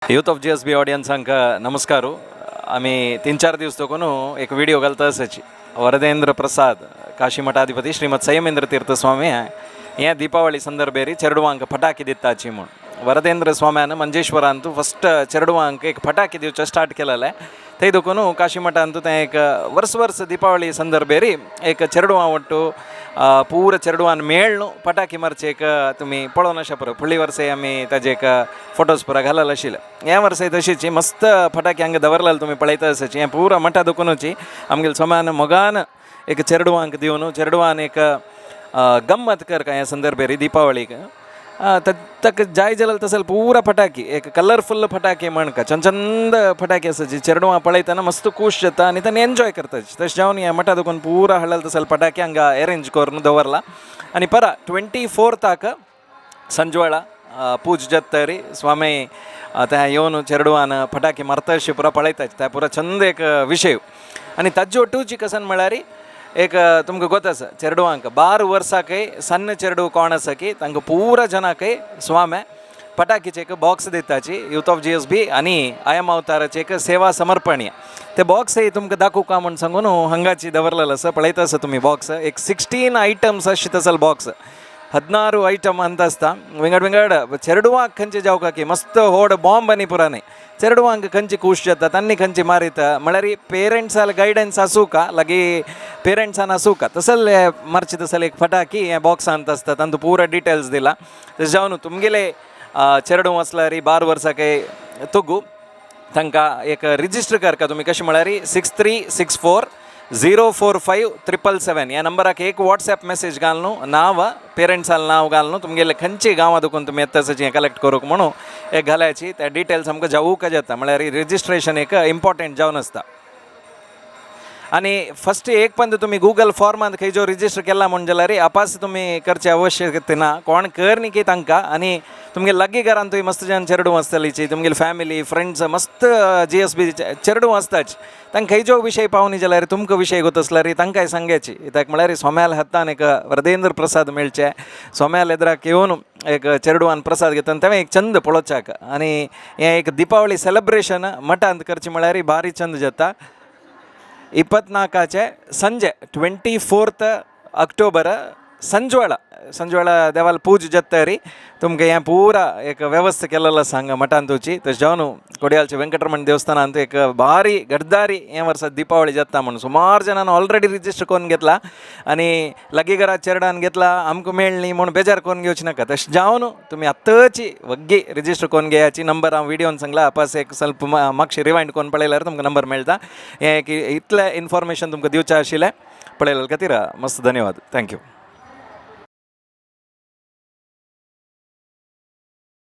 Youth of GSB ऑडियन्सांक नमस्कार. आमी 3-4 दीस देखून एक व्हिडिओ घालता आसाची. वरदेंद्र प्रसाद काशी मठाधिपती श्रीमद संयमेंद्र तीर्थ स्वामी हे दीपावली संदर्भेरी चेडवांक फटाके दिताची म्हूण. वरदेंद्र स्वाम्यान मंजेश्वरांतू फस्ट चेडवांक एक फटाके दिवचें स्टार्ट केलेलें. थंय देखून काशी मठांतू तें एक वर्स वर्स दीपावली संदर्भेरी एक चेडवां ಒಟ್ಟು पूरा चेडवान मेळ्ळ फटाके मारचे एक तुमी पळोवन अशें पुरो. फुडली वर्साय आमी ताजे एक फोटोज पुरा घालल आशिल्ले. ह्या वर्साय तशीच मस्त फटाके हांगा दवरलेले तुमी पळयता आसाची. हें पुरा मठा दुखुनूची आमगेले सोमान मोगान एक चेडवांक दिवन चेडवान एक गम्मत करका ह्या संदर्भेरी दीपावळीक ताका जाय जाल्यार तसले पुरा फटाके, एक कलरफुल फटाके म्हणका चंद चंद फटाके आसा जे चेडवां पळयतना मस्त खूश जाता आनी तांणी एन्जॉय करता. तशें जावन ह्या मठा दुखून पुरा हाडलेले तसले फटाके हांगा अरेंज करून दवरला. आनी परा 24थाक संजवेळा पूज जाता तरी स्वामी थंय येवन चेडवान फटाके मारता अशें पुरा पळयता. ते पुरा चंद एक विशय. आनी ताजे ओटूची कसन म्हळ्यार एक तुमकां गोत आसा, चेडवांक 12 वर्साकय सन्न चेडू कोण आसा की तांकां पुरा जनाकय स्वामे फटाकीचे एक बॉक्स दिताची. यूथ ऑफ जीएसबी आनी आयम अवताराचे एक सेवा समर्पणीय ते बॉक्स तुमकां दाखोवं का म्हूण सांगून हांगाची दवरलेलो आसा. पळयता आसा तुमी बॉक्स, एक 16 आयटम्स अशें तसल बॉक्स, 16 ಐಟಮ್ ಅಂತ आसता. विंगड विंगड चेडवांक खंयचे जावका की मस्त होड बॉम्ब आनी पुरा न्ही, चेडवांक खंयची खूश जाता तांणी खंयची मारिता. म्हळ्यार पेरंट्साल गायडन्स आसूं का लागीं पेरंट्सान आसूं का तसले मारचे तसले एक फटाकी हे बॉक्सांत आसता. तांतू पुरा डिटेल्स दिला. तशें जावन तुमगेले चेडूं आसल्यार 12 वर्सां तुगू तांकां एक रिजिस्टर करका तुमी. कशें म्हळ्यार 6364045777 ह्या नंबराक एक वॉट्सॅप मेसेज घालून नांव, पेरंट्साल नांव घालून तुमगेले खंयचे गांवा दुखून तुमी येता हें कलेक्ट करूंक म्हणून एक घालायची. त्या डिटेल्स आमकां जावूंक जाता. म्हळ्यार रजिस्ट्रेशन एक इम्पॉर्टंट जावन आसता. आनी फस्ट एक पण तुमी गुगल फॉर्मांत खंय जो रजिस्टर केला म्हूण जाल्यार अपास तुमी करचे आवश्यकता ना. कोण कर न्ही की तांकां. आनी तुमगे लागीं घरांतूय मस्त जन चेडूं आसतलीची, तुमगेली फॅमिली फ्रेंड्स मस्त जीएसबी चेडूं आसताच. तांकां खंयचो विशय पावनी जाल्यार तुमकां विशय गोत आसल्यार तांकांय सांगायची. कित्याक म्हळ्यार सोम्याल हातान एक वरदेंद्र प्रसाद मेळचे, सोम्याल एदराक येवन एक चेडवान प्रसाद घेता तें एक चंद पळोवच्याक. आनी हें एक दिपावळी सेलेब्रेशन मठांत करचें म्हळ्यार भारी चंद जाता. 24चे संಜೆ, 24 अक्टोबर संजवेळा, संजवेळा देवाल पूज जाता. तुमकां हें पुरा एक व्यवस्था केलेलो आसा हांगा मठांतूची. तशें जावन कोडियालचे वेंकटरमण देवस्थानांत एक भारी गडदारी हे वर्सा दीपावळी जाता म्हणून सुमार जाणांनी ऑलरेडी रिजिस्टर करून घेतला. आनी लागीं घरा चेरडान घेतला, आमकां मेळ्ळी म्हूण बेजार करून घेवची नाका. तशें जावन तुमी आत्तांची वग्गी रिजिस्टर करून घेयाची. नंबर हांव व्हिडियोन सांगला, पास एक ಸ್ವಲ್ಪ मातशें रिवायंड करून पळयल्यार तुमकां नंबर मेळटा. हें एक इतलें इन्फॉर्मेशन तुमकां दिवचें आशिल्लें. पळयल्या खातीर मस्त धन्यवाद. Thank you.